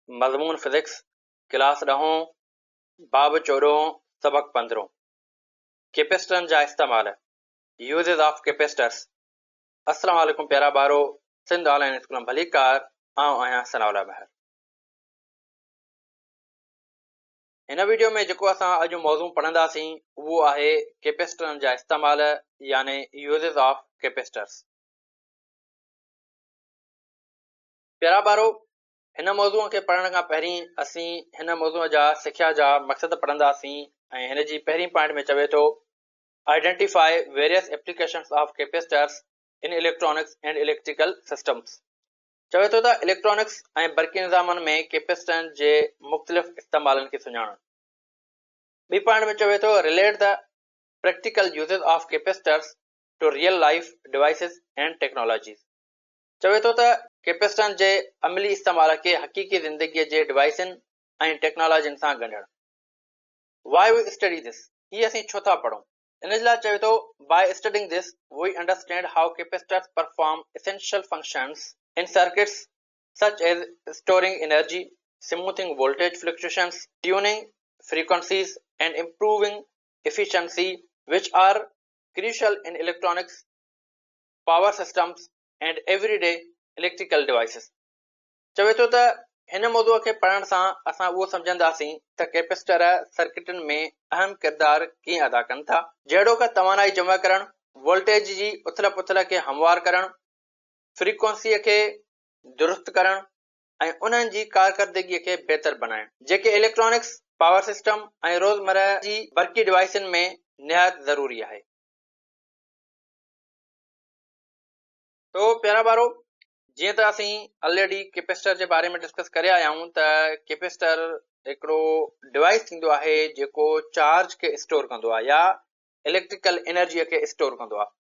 مضمون physics, class ڏهون، باب چوڏهون، سبق پندرهون. ڪيپيسٽرن جا استعمال، Uses of Capacitors، السلام عليڪم پيارا ٻارو، سنڌ آن لائين اسڪول ۾ ڀليڪار، آئون آهيان ثناء الله مهر. هن ويڊيو ۾ جيڪو اسان اڄ موضوع پڙهنداسين اهو آهي ڪيپيسٽرن جا استعمال يعني Uses of Capacitors. پيارا ٻارو هن موضوع کي پڙهڻ کان پهرين اسين هن موضوع جا سکيا جا مقصد پڙهنداسين ۽ هن جي پهرين پوائنٽ ۾ چوي ٿو Identify various applications of capacitors in electronics and electrical systems. چوي ٿو ته اليڪٽرانڪس ۽ برقي نظامن ۾ ڪيپيسٽرن جي مختلف استعمالن کي سڃاڻڻ. ٻي پوائنٽ ۾ چوي ٿو Relate the practical uses of capacitors to real life devices and technologies. چوي ٿو ته ڪيپيسٽرن جي عملي استعمال کي حقيقي زندگيء جي ڊوائيسن ۽ ٽيڪنالاجين سان ڳنڍڻ. Why we study this؟ هي اسين ڇو ٿا پڙهون؟ ان جي لاء چوي ٿو By studying this, we understand how capacitors perform essential functions in circuits such as storing energy, smoothing voltage fluctuations, tuning frequencies, and improving efficiency, which are crucial in electronics, power systems, and everyday electrical devices. چوي ٿو ته هن موضوع کي پڙهڻ سان اسان اهو سمجهنداسين ته ڪيپسٽر سرڪٽن ۾ اهم ڪردار ڪيئن ادا ڪن ٿا، جهڙوڪ توانائي جمع ڪرڻ، وولٽيج جي اٿل پٿل کي هموار ڪرڻ، فريڪوئنسيء کي درست ڪرڻ ۽ انهن جي ڪارڪردگيء کي بهتر بنائڻ، جيڪي اليڪٽرانڪس، پاور سسٽم ۽ روزمرهه جي برقي ڊوائيسن ۾ نهايت ضروري آهي. تو پيارا ٻارو جيئن ته اسين الريڊي ڪيپيسٽر جي باري ۾ ڊسڪس ڪري آيا آهيون ته ڪيپيسٽر هڪڙو ڊوائيس ٿيندو آهي جيڪو چارج کي اسٽور ڪندو آهي يا اليڪٽريڪل انرجي کي اسٽور ڪندو آهي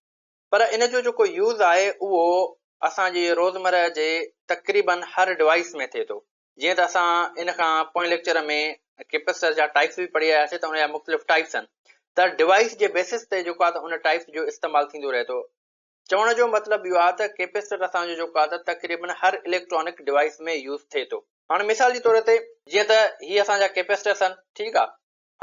پر ان جو جيڪو يوز آهي اهو اسان جي روزمره جي تقريبن هر ڊوائيس ۾ ٿئي ٿو جيئن ته اسان ان کان پوئين ليڪچر ۾ ڪيپيسٽر جا ٽائپس به پڙهي آياسين ته ان جا مختلف ٽائپس آهن ته ڊوائيس جي بيسس تي جيڪو آهي ته ان ٽائپس جو استعمال ٿيندو رهي ٿو. چوڻ جو مطلب اهو آهي ته ڪيپيسٽر اسان جو جيڪو آهي ته تقريبن هر اليڪٽرانڪ ڊوائيس ۾ يوز ٿئي ٿو. هاڻي مثال جي طور تي جيئن ته هي اسان جا ڪيپيسٽرس آهن ٺيڪ آهي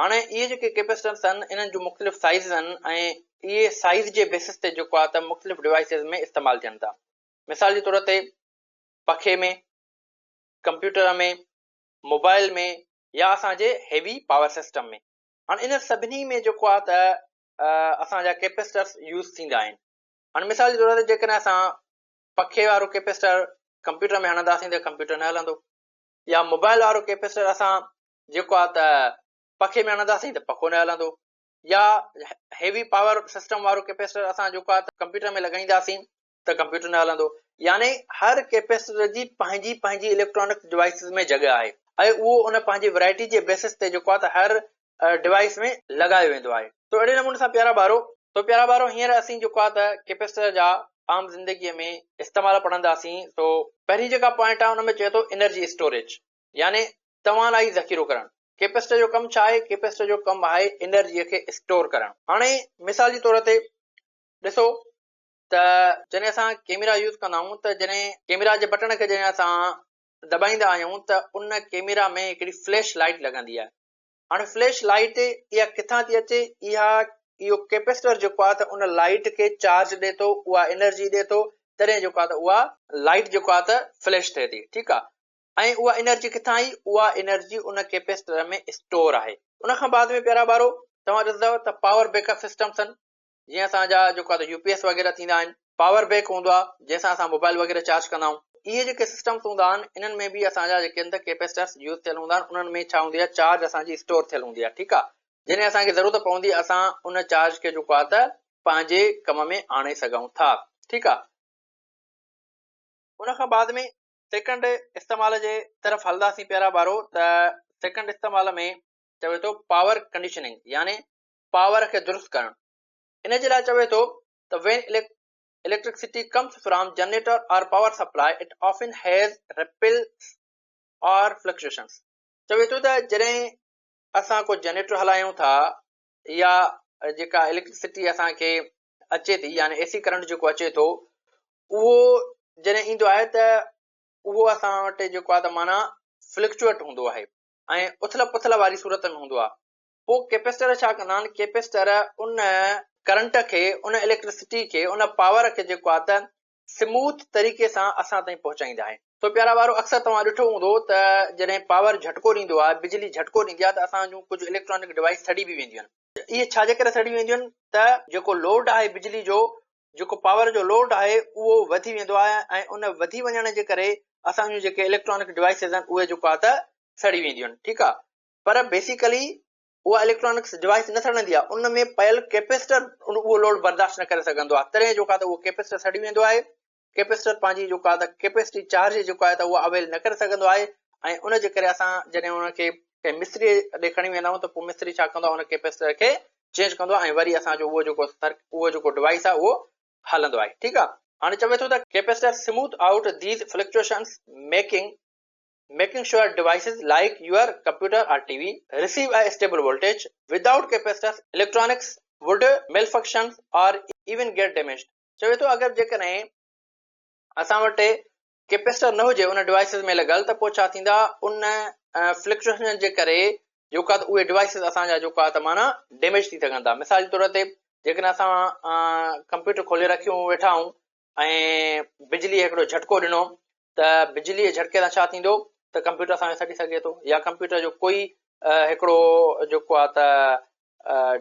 هاڻي اهي جيڪي ڪيپيسٽرس آهن انهن جون مختلف سائيزز آهن ۽ اهي سائيز جي بيسس تي جيڪو آهي ته مختلف ڊوائيسز ۾ استعمال ٿين ٿا. مثال جي طور تي پکي ۾، ڪمپيوٽر ۾، موبائل ۾ يا اسان جي هيوي پاور سسٽم ۾. هاڻي انهن سڀني ۾ جيڪو آهي ته اسان جا ڪيپيسٽرس يوز ٿيندا آهن. هاڻي مثال جي طور تي جيڪڏهن اسان پکي وارو ڪيپيسٽر ڪمپيوٽر ۾ هڻنداسين ته ڪمپيوٽر نه هلندو يا موبائل وارو ڪيپيسٽر اسان جيڪو آهي ته پکي ۾ هڻنداسين ته پکو نه هلندو يا هيوي پاور سسٽم وارو ڪيپيسٽر اسان جيڪو آهي ته ڪمپيوٽر ۾ لڳائينداسين ته ڪمپيوٽر نه هلندو يعني هر ڪيپيسٽر جي پنهنجي پنهنجي اليڪٽرانڪ ڊوائيسز ۾ جڳهه آهي ۽ اهو ان پنهنجي ورائٽي جي بيسس تي جيڪو آهي ته هر ڊوائيس ۾ لڳايو ويندو آهي تو اهڙي نموني سان پيارا ٻارو تو پيارا ٻارو هينئر اسين جيڪو آهي ته ڪيپيسٽر جا عام زندگي ۾ استعمال پڙهنداسين تو پهرين جيڪا پوائنٽ آهي ان ۾ چئي ٿو انرجي اسٽوريج يعني توانائي ذخيرو ڪرڻ ڪيپيسٽر جو ڪم ڇا آهي ڪيپيسٽر جو ڪم آهي انرجي کي اسٽور ڪرڻ هاڻي مثال جي طور تي ڏسو ته جڏهن اسان ڪيميرا يوز ڪندا آهيون ته جڏهن ڪيميرا جي بٽڻ کي جڏهن اسان دٻائيندا آهيون ته ان ڪيميرا ۾ هڪڙي فليش لائيٽ لڳندي آهي هاڻي فليش لائيٽ اها ڪٿان ٿي اچي اها اهو ڪيپيسٽر جيڪو آهي ته ان لائيٽ کي چارج ڏي ٿو اها انرجي ڏي ٿو تڏهن جيڪو آهي ته اها لائيٽ جيڪو آهي ته فليش ٿئي ٿي ٺيڪ آهي ۽ اها انرجي ڪٿان آئي اها انرجي ان ڪيپيسٽر ۾ اسٽور آهي ان کان بعد ۾ پيارا ٻارو توهان ڏسندو ته پاور بيڪ اپ سسٽمس آهن جيئن اسان جا جيڪو آهي ته يو پي ايس وغيره ٿيندا آهن پاور بيڪ هوندو آهي جنهن سان اسان موبائل وغيره چارج ڪندا آهيون اهي جيڪي سسٽمس هوندا آهن انهن ۾ به اسان جا جيڪي آهن ته ڪيپيسٽرس يوز ٿيل هوندا آهن انهن ۾ ڇا هوندي آهي چارج اسان جي اسٽور ٿيل هوندي آهي ٺيڪ آهي جڏهن اسان کي ضرورت پوندي اسان ان چارج کي جيڪو آهي ته پنهنجي ڪم ۾ آڻي سگهون ٿا ٺيڪ آهي ان کان بعد ۾ سيڪنڊ استعمال جي طرف هلنداسين پيارا ٻارو ته سيڪنڊ استعمال ۾ چوي ٿو پاور ڪنڊيشننگ يعني پاور کي درست ڪرڻ. ان جي لاء چوي ٿو ته When electricity comes from generator or power supply it often has ripples or fluctuations چوي ٿو ته جڏهن اسان ڪو جنريٽر هلايون ٿا يا جيڪا اليڪٽرسٽي اسان کي اچي ٿي يعني اي سي ڪرنٽ جيڪو اچي ٿو اهو جڏهن ايندو آهي ته اهو اسان وٽ جيڪو آهي ته معنيٰ فلڪچوئيٽ هوندو آهي ۽ اٿل پٿل واري صورت ۾ هوندو آهي. پوء ڪيپيسٽر ڇا ڪندا آهن، ڪيپيسٽر ان ڪرنٽ کي، ان اليڪٽرسٽي کي، ان پاور کي جيڪو آهي ته سموٿ طريقي سان اسان تائين پهچائيندا آهن. سو پيارا ٻارو اڪثر توهان ڏٺو هوندو ته جڏهن پاور جهٽڪو ڏيندو آهي، بجلي جهٽڪو ڏيندي آهي ته اسان جون ڪجهه اليڪٽرانڪ ڊوائيس سڙي به وينديون آهن. اهي ڇا جي ڪري سڙي وينديون آهن ته جيڪو لوڊ آهي بجلي جو، جيڪو پاور جو لوڊ آهي اهو وڌي ويندو آهي ۽ ان وڌي وڃڻ جي ڪري اسان جون جيڪي اليڪٽرانڪ ڊوائيسز آهن اهي جيڪو آهي ته سڙي وينديون آهن. ٺيڪ آهي پر بيسيڪلي اها اليڪٽرانڪس ڊوائيس نه سڙندي آهي ان ۾ پيل ڪيپيسٽر اهو لوڊ برداشت نه ڪري سگهندو آهي تڏهن جيڪو آهي ته اهو ڪيپيسٽر سڙي ويندو آهي ڪيپيسٽر پنهنجي جيڪو آهي ته ڪيپيسٽي چارج جيڪو آهي ته اها اويل نه ڪري سگهندو آهي ۽ ان جي ڪري اسان جڏهن ان کي ڪنهن مستري ڏي کڻي ويندا آهيون ته پوء مستري ڇا ڪندو آهي ان ڪيپيسٽر کي چينج ڪندو آهي ۽ وري اسان جو اهو جيڪو اهو جيڪو ڊوائيس آهي اهو هلندو آهي ٺيڪ آهي هاڻي چوي ٿو ته capacitor smooth out these fluctuations making making sure devices like your computer or TV receive a stable voltage. Without capacitors, electronics would malfunction or even get damaged. چوي ٿو اگر جيڪڏهن اسان وٽ ڪيپيسٽر نه هجي ان ڊوائيسز ۾ لڳل ته پوء ڇا ٿيندا ان فلڪچوئيشن جي ڪري جيڪو آهي اهي ڊوائيسز اسان جا جيڪو آهي ته معنيٰ ڊيميج ٿي سگهن ٿا. مثال جي طور تي جيڪڏهن اسان ڪمپيوٽر کولي رکيون ويٺا آهيون ۽ بجليء هڪڙو جهٽڪو ڏنو ته بجليء جي جهٽڪي سان ڇا ٿيندو ته ڪمپيوٽر اسان جو سڙي سگهي ٿو يا ڪمپيوٽر جو ڪوئي هڪڙو جيڪو آهي ته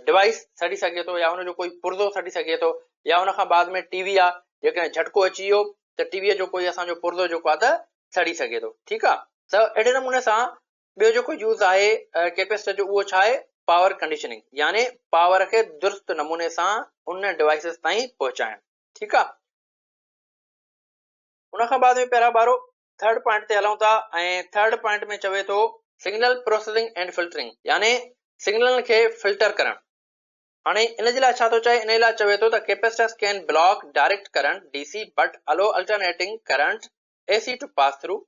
ڊوائيس سڙي سگهي ٿو يا ان جو ڪوئي پرزو سڙي سگهي ٿو يا ان کان بعد ۾ ٽي وي آهي جيڪڏهن جهٽڪو اچي ويو ته ٽي وي جو ڪوئي اسان جو پرزو جيڪو آهي ته سڙي سگهي ٿو ٺيڪ آهي ته اهڙي نموني سان ٻيو جيڪو يوز آهي ڪيپيسٽر جو اهو ڇا آهي پاور ڪنڊيشننگ يعني پاور کي درست نموني سان ان ڊوائيسز تائين پهچائڻ ٺيڪ آ ان کان بعد ۾ پيارا ٻارو ٿرڊ پوائنٽ تي هلون ٿا ۽ ٿرڊ پوائنٽ ۾ چوي ٿو سگنل پروسيسنگ اينڊ فلٽرنگ يعني سگنلن کي فلٽر ڪرڻ هاڻي ان جي لاء ڇا ٿو چئي ان جي لاء چوي ٿو ته capacitors can block direct current D C but allow alternating current A C to pass through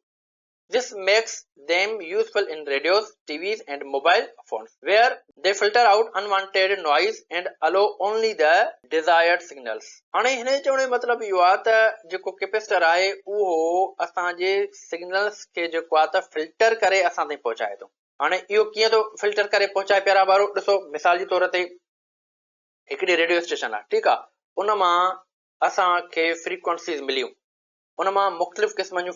This makes them useful in radios, TVs and mobile phones where they filter out unwanted noise and allow only the desired signals. هاڻي هن جو چوڻ جو مطلب اهو آهي ته جيڪو ڪيپيسٽر آهي اهو اسان جي سگنلز کي جيڪو آهي ته فلٽر ڪري اسان تائين پهچائي ٿو. هاڻي اهو ڪيئن ٿو فلٽر ڪري پهچائي پيارا ٻارو ڏسو مثال جي طور تي هڪڙي ريڊيو اسٽيشن آهي ٺيڪ آهي ان مان اسان کي فريڪوئنسيز مليون ان مان مختلف قسمن جون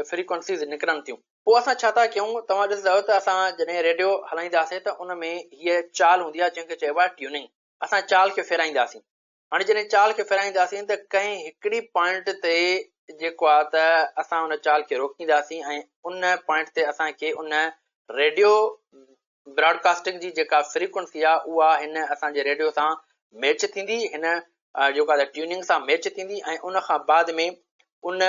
فريڪوئنسيز نڪرن ٿيون. پوء اسان ڇا ٿا ڪيون؟ توهان ڏسندؤ ته اسان جڏهن ريڊيو هلائينداسين ته ان ۾ هيء چال هوندي آهي جنهن کي چئبو آهي ٽيوننگ. اسان چال کي ڦيرائينداسين. هاڻي جڏهن چال کي ڦيرائينداسين ته ڪنهن هڪڙي پوائنٽ تي جيڪو آهي ته اسان ان چال کي روڪينداسين ۽ ان پوائنٽ تي اسان کي ان ريڊيو براڊڪاسٽنگ جي جيڪا فريڪوئنسي آهي اها هن اسان جي ريڊيو سان ميچ ٿيندي هن جيڪو آهي ٽيوننگ سان ميچ ٿيندي ۽ ان کان بعد ۾ ان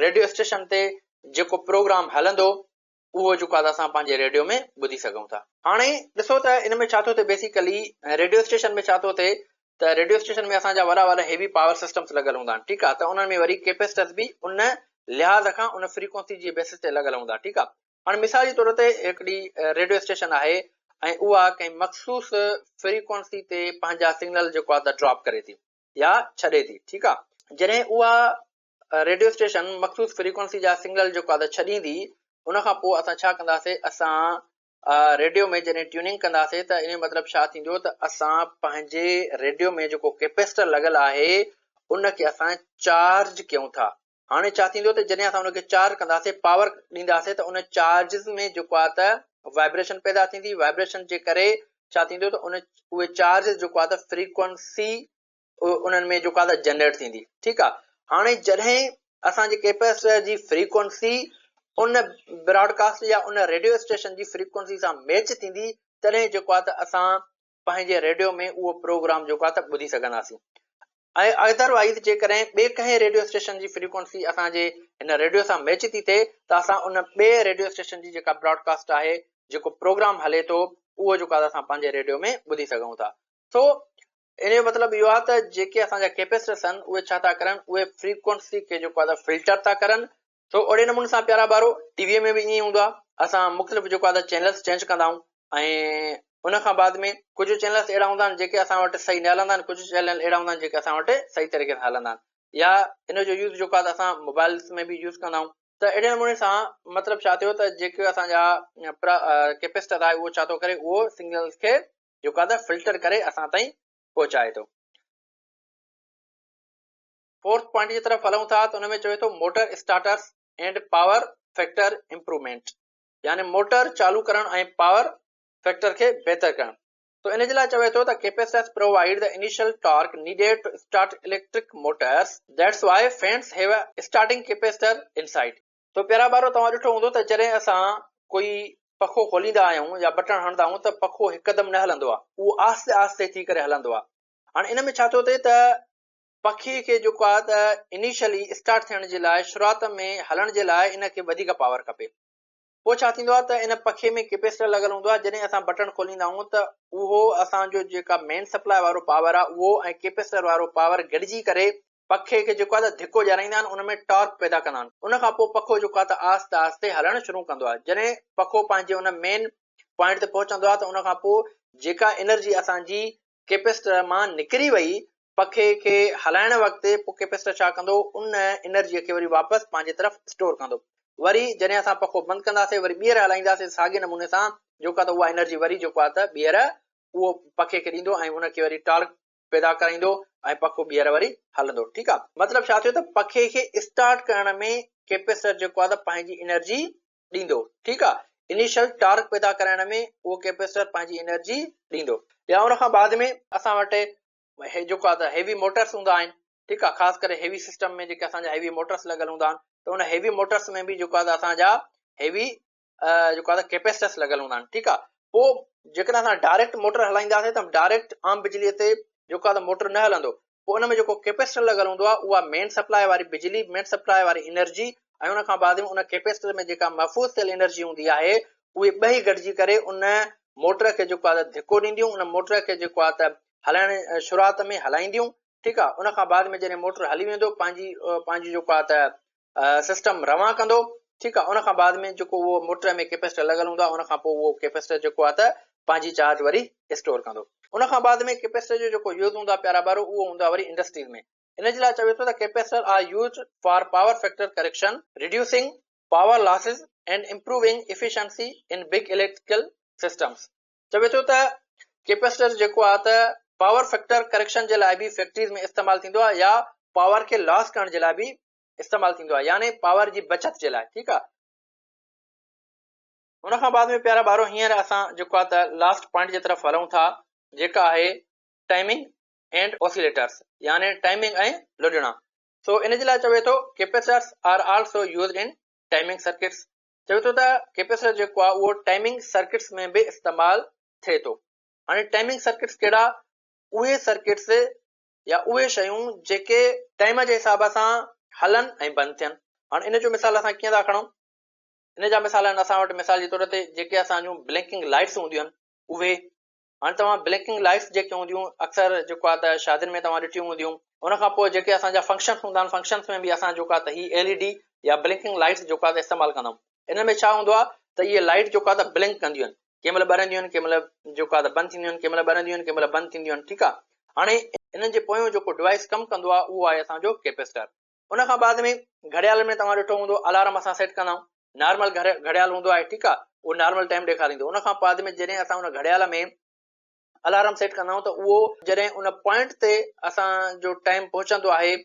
ريڊيو اسٽيشن تي جيڪو پروگرام هلندو اهو جيڪو آهي اسان پنهنجي ريڊيو ۾ ٻڌي سگهون ٿا. هاڻي ڏسو ته ان ۾ ڇا ٿو ٿئي بيسيڪلي ريڊيو اسٽيشن ۾ ڇا ٿو ٿئي ته ريڊيو اسٽيشن ۾ اسان جا وڏا وڏا هيوي پاور سسٽمز لڳل هوندا آهن ٺيڪ آهي ته انهن ۾ وري ڪيپيسٽرز به ان لحاظ کان ان فريڪوئنسي جي بيسس تي لڳل هوندا ٺيڪ آهي. هاڻي مثال جي طور تي هڪڙي ريڊيو اسٽيشن آهي ۽ اها ڪنهن مخصوص فريڪوئنسي تي پنهنجا سگنل جيڪو آهي ته ڊراپ ڪري ٿي يا ڇڏي ٿي ٺيڪ آهي جڏهن اها ريڊيو اسٽيشن مخصوص فريڪوئنسي جا سگنل جيڪو آهي ته ڇڏيندي ان کان پوء اسان ڇا ڪنداسي اسان ريڊيو ۾ جڏهن ٽيوننگ ڪنداسي ته ان جو مطلب ڇا ٿيندو ته اسان پنهنجي ريڊيو ۾ جيڪو ڪيپيسٽر لڳل آهي ان کي اسان چارج ڪيون ٿا هاڻي ڇا ٿيندو ته جڏهن اسان ان کي چارج ڪنداسين پاور ڏينداسين ته ان چارجز ۾ جيڪو آهي ته وائبريشن پيدا ٿيندي وائبريشن جي ڪري ڇا ٿيندو ته ان اهي چارجز جيڪو آهي ته فريڪوئنسي انهن ۾ جيڪو آهي ته جنريٽ ٿيندي ٺيڪ آهي هاڻي جڏهن اسان جي ڪيپيسٽر جي فريڪوئنسي ان براڊڪاسٽ يا ان ريڊيو اسٽيشن جي فريڪوئنسي سان ميچ ٿيندي تڏهن جيڪو آهي ته اسان پنهنجي ريڊيو ۾ اهو پروگرام جيڪو آهي ته ٻڌي سگهنداسين ۽ ادر وائيز جيڪڏهن ٻئي ڪنهن ريڊيو اسٽيشن جي فريڪوئنسي اسان جي هن ريڊيو سان ميچ ٿي ٿئي ته اسان ان ٻئي ريڊيو اسٽيشن جي جيڪا براڊڪاسٽ آهي جيڪو پروگرام هلي ٿو اهو جيڪو آهي اسان پنهنجي ريڊيو ۾ ٻڌي سگهون ٿا سو ان جو مطلب اهو آهي ته جيڪي اسان جا ڪيپيسٽرس آهن اهي ڇا ٿا ڪرن اهي فريڪوئنسي کي جيڪو آهي فلٽر ٿا ڪرن سو اهڙي نموني سان پيارا ٻارو ٽي وي ۾ به ائين ئي هوندو آهي اسان مختلف جيڪو آهي ته چينلز چينج ڪندا آهيون ۽ ان کان بعد ۾ ڪجهه چينلز اهڙا هوندا آهن جيڪي اسان وٽ صحيح نه هلندا آهن ڪجهه چينل اهڙا هوندا آهن جيڪي اسان وٽ صحيح طريقي سان هلندا آهن يا ان جو يوز جيڪو آهي ته اسان موبائلز ۾ به يوز ڪندا آهيون. ته اهڙي نموني سان مطلب ڇا ٿيو ته جيڪي اسان جا ڪيپيسٽر آهي اهو ڇا ٿو ڪري اهو سگنلز کي جيڪو آهي ته فلٽر ڪري اسان تائين پهچائي ٿو. فورٿ پوائنٽ جي طرف هلون ٿا ته ان ۾ چوي ٿو motor starters and power factor improvement يعني موٽر چالو ڪرڻ ۽ پاور فيڪٽر کي بهتر ڪرڻ. سو ان جي لاء چوي ٿو ته capacitors provide the initial torque needed to start electric motors that's why fans have a starting capacitor inside. سو پيارا ٻارو توهان ڏٺو هوندو ته جڏهن اسان ڪوئي پکو کوليندا آهيون يا بٽڻ هڻندا آهيون ته پکو هڪدم نه هلندو آهي اهو آهستي آهستي ٿي ڪري هلندو آهي. هاڻي ان ۾ ڇا ٿو ٿئي ته پکي کي جيڪو آهي ته انيشلي اسٽارٽ ٿيڻ جي لاء شروعات ۾ هلڻ جي لاء ان کي وڌيڪ پاور کپي. پوء ڇا ٿيندو آهي ته ان پکي ۾ ڪيپيسٽر لڳل هوندو آهي جڏهن اسان بٽڻ کوليندا آهيون ته اهو اسان جو جيڪا مين سپلاء وارو پاور آهي اهو ۽ ڪيپيسٽر وارو پاور گڏجي ڪري پکي کي جيڪو آهي ته ڌڪو ڏيارائيندا آهن ان ۾ ٽارڪ پيدا ڪندا آهن ان کان پوء پکو جيڪو آهي ته آهستي آهستي هلڻ شروع ڪندو آهي جڏهن پکو پنهنجي ان مين پوائنٽ تي پهچندو آهي ته ان کان پوء جيڪا انرجي اسان جي ڪيپيسٽر مان نڪري وئي، پکي کي هلائڻ وقت پوء ڪيپيسٽر ڇا ڪندو ان انرجيء کي وري واپس پنهنجي طرف اسٽور ڪندو. وري جڏهن اسان پکو بند ڪنداسين وري ٻيهر هلائينداسين ساڳي نموني سان جيڪو آهي ته اها انرجي وري جيڪو آهي ته ٻيهر اهو پکي کي ڏيندو ۽ ان کي وري ٽارڪ پيدا ڪرائيندو ۽ پکو ٻيهر وري هلندو ٺيڪ آهي مطلب ڇا ٿيو ته پکي کي اسٽارٽ ڪرڻ ۾ ڪيپيسٽر جيڪو آهي ته پنهنجي انرجي ڏيندو ٺيڪ آ انيشل ٽارڪ پيدا ڪرائڻ ۾ اهو ڪيپيسٽر پنهنجي انرجي ڏيندو يا ان کان بعد ۾ اسان وٽ هي جيڪو آ ته هيوي موٽرس هوندا آهن ٺيڪ آ خاص ڪري هيوي سسٽم ۾ جيڪي اسان جا هيوي موٽرس لڳل هوندا آهن ته ان هيوي موٽرس ۾ به جيڪو آ ته اسان جا هيوي جيڪو آ ته ڪيپيسٽرس لڳل هوندا آهن ٺيڪ آ پوء جيڪڏهن اسان ڊائريڪٽ موٽر هلائينداسين ته ڊائريڪٽ عام بجلي تي جيڪو آ ته موٽر نه هلندو پوء ان ۾ جيڪو ڪيپيسٽر لڳل هوندو آهي اها مين سپلاء واري بجلي، مين سپلاء واري انرجي ۽ ان کان بعد ۾ ان ڪيپيسٽر ۾ جيڪا محفوظ ٿيل انرجي هوندي آهي اهي ٻئي گڏجي ڪري ان موٽر کي جيڪو آهي ته ڌڪو ڏينديون ان موٽر کي جيڪو آهي ته هلائڻ شروعات ۾ هلائينديون ٺيڪ آهي ان کان بعد ۾ جڏهن موٽر هلي ويندو پنهنجي پنهنجي جيڪو آهي ته سسٽم روان ڪندو ٺيڪ آ ان کان بعد ۾ جيڪو اهو موٽر ۾ ڪيپيسٽر لڳل هوندو آ ان کان پوء اهو ڪيپيسٽر جيڪو آ ته پنهنجي چارج وري اسٽور ڪندو ان کان بعد ۾ ڪيپيسٽر جو جيڪو يوز هوندو آ پيارا ٻارو اهو هوندو آ وري انڊسٽريز ۾ ان جي لاء چوي ٿو ته capacitor are used for power factor correction reducing power losses and improving efficiency in big electrical systems چوي ٿو ته ڪيپيسٽر جيڪو آ ته پاور فيڪٽر ڪريڪشن جي لاء به فيڪٽريز ۾ استعمال ٿيندو آ يا پاور کي لاس ڪرڻ جي لاء به استعمال ٿيندو آهي يعني پاور جي بچت جي لاء ٺيڪ آهي. ان کان بعد ۾ پيارا ٻارو هينئر اسان جيڪو آهي ته لاسٽ پوائنٽ جي طرف هلون ٿا جيڪا آهي ٽائمنگ اينڊ اوسيليٽرس يعني ٽائمنگ ۽ لڏڻا. سو ان جي لاء چوي ٿو capacitors are also used in timing circuits چوي ٿو ته ڪيپيسٽر جيڪو آهي اهو ٽائمنگ سرڪٽس ۾ به استعمال ٿئي ٿو. هاڻي ٽائمنگ سرڪٽس ڪهڙا اهي سرڪٽس يا اهي شيون جيڪي ٽائيم جي حساب سان هلن ۽ بند ٿين. هاڻ ان جو مثال اسان ڪيئن ٿا کڻون؟ ان جا مثال آهن اسان وٽ مثال جي طور تي جيڪي اسان جون بلنڪنگ لائٽس هونديون آهن اهي. هاڻ توهان بلنڪنگ لائٽس جيڪي هونديون اڪثر جيڪو آهي ته شادين ۾ توهان ڏٺيون هونديون. ان کان پوء جيڪي اسان جا فنڪشنس هوندا آهن فنڪشنس ۾ به اسان جيڪو آهي ته هي ايل اي ڊي يا بلنڪنگ لائٽس جيڪو آهي ته استعمال ڪندا آهيون. انهن ۾ ڇا هوندو آهي ته اهي لائٽ جيڪو آهي ته بلنڪ ڪنديون آهن. ڪنهن مهل ٻرنديون آهن ڪنهن مهل جيڪو آهي ته بند ٿينديون آهن ڪنهن مهل ٻرنديون آهن ڪنهن مهل بند ٿينديون آهن ٺيڪ آهي هاڻي انهن جي پويون جيڪو ڊوائس ڪم ڪندو آهي اهو آهي اسان جو ڪيپيسٽر ان کان بعد ۾ گهڙيال ۾ توهان ڏٺو هوندو الارم اسان سيٽ ڪندا آهيون نارمل گهڙيال هوندو آهي ٺيڪ آهي اهو نارمل ٽائيم ڏيکاريندو ان کان بعد ۾ جڏهن اسان ان گهڙيال ۾ الارم سيٽ ڪندا آهيون ته اهو جڏهن ان پوائنٽ تي اسان جو ٽائيم پهچندو آهي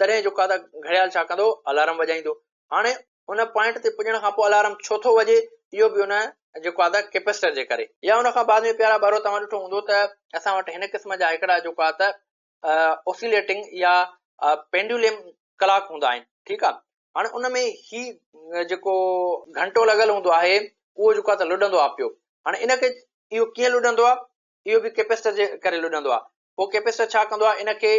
تڏهن جيڪو آهي ته گهڙيال ڇا ڪندو الارم وڄائيندو هاڻي ان پوائنٽ تي پڄڻ کان پوء الارم ڇو ٿو وڄي اهو به ان جيڪو آهي ته ڪيپيسٽر جي ڪري يا ان کان بعد ۾ پيارا ٻارو توهان ڏٺو هوندو ته اسان وٽ هن قسم جا هڪڙا جيڪو آهي ته اوسيليٽنگ يا پينڊوليم ڪلاڪ هوندا آهن ٺيڪ آهي هاڻي ان ۾ هي جيڪو گهنٽو لڳل هوندو آهي اهو جيڪو آهي ته لڏندو آهي پيو هاڻي ان کي اهو ڪيئن لڏندو آهي اهو به ڪيپيسٽر جي ڪري لڏندو آهي پوء ڪيپيسٽر ڇا ڪندو آهي ان کي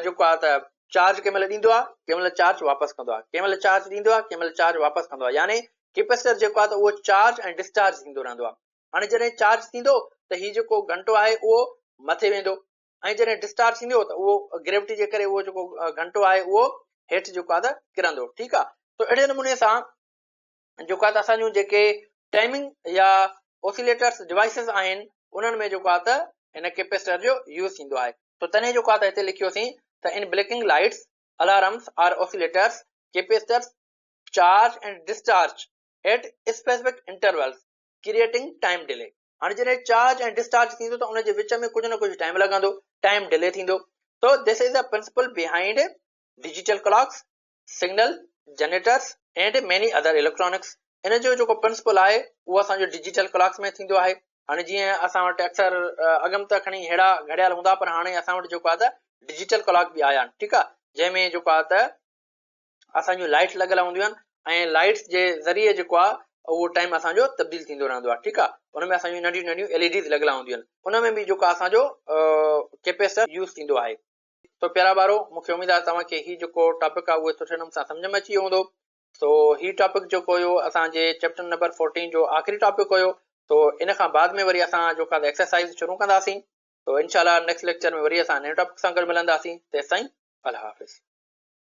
جيڪو آهي ته چارج ڪنهن مهل ڏيندو آهي ڪنهن مهل چارج واپس ڪندو آهي ڪنهن مهل چارج ڏيندو آهي ڪنهن مهل چارج واپس ڪندو آهي يعني ڪيپيسٽر جيڪو آهي ته اهو چارج ۽ ڊسچارج ٿيندو رهندو آهي هاڻي جڏهن چارج ٿيندو ته هي جيڪو گهنٽو آهي اهو مٿي ويندو ۽ جڏهن ڊسچارج ٿيندو ته اهو گريوٽي جي ڪري اهو جيڪو گهنٽو آهي اهو هيٺ جيڪو آهي ته ڪرندو ٺيڪ آهي ته اهڙي نموني سان جيڪو آهي ته اسان جون جيڪي ٽائمنگ يا اوسيليٽرس ڊوائسز آهن انهن ۾ جيڪو آهي ته هن ڪيپيسٽر جو يوز ٿيندو آهي تو تڏهن جيڪو آهي ته هتي لکيوسين ته in blinking lights alarms or oscillators capacitors Charge and discharge at specific intervals creating time delay. هاڻي جڏهن چارج ۽ ڊسچارج ٿيندو ته ان جي وچ ۾ ڪجهه نه ڪجهه ٽائيم لڳندو، ٽائيم ڊلي ٿيندو. So this is the principle behind digital clocks, signal generators and many other electronics. ان جو جيڪو پرنسپل آهي اهو اسان جو ڊجيٽل ڪلاڪس ۾ ٿيندو آهي. هاڻي جيئن اسان وٽ اڪثر اڳم ته کڻي ههڙا گهڙيال هوندا پر هاڻي اسان وٽ جيڪو آهي ته ڊجيٽل ڪلاڪ به آيا آهن، ٺيڪ آهي، جنهن ۾ جيڪو آهي ته اسان جون لائٽس لڳل هونديون آهن ۽ لائٽس جي ذريعي جيڪو آهي اهو ٽائيم اسان جو تبديل ٿيندو رهندو آهي، ٺيڪ آهي، ان ۾ اسان جون ننڍيون ننڍيون ايل اي ڊيز لڳل هونديون آهن، ان ۾ به جيڪو اسان جو ڪيپيسٽر يوز ٿيندو آهي. تو پيارا ٻارو مون کي اميد آهي توهان کي هي جيڪو ٽاپڪ آهي اهو سٺي نموني سان سمجهه ۾ اچي ويو هوندو. سو هي ٽاپڪ جيڪو هيو اسان جي چيپٽر نمبر 14 جو آخري ٽاپڪ هيو. تو ان کان بعد ۾ وري اسان جيڪو آهي ايڪسرسائز شروع ڪنداسين. تو انشاء الله نيڪسٽ ليڪچر ۾ وري اسان نئين ٽاپڪ سان گڏ ملنداسين. تيستائين الله حافظ.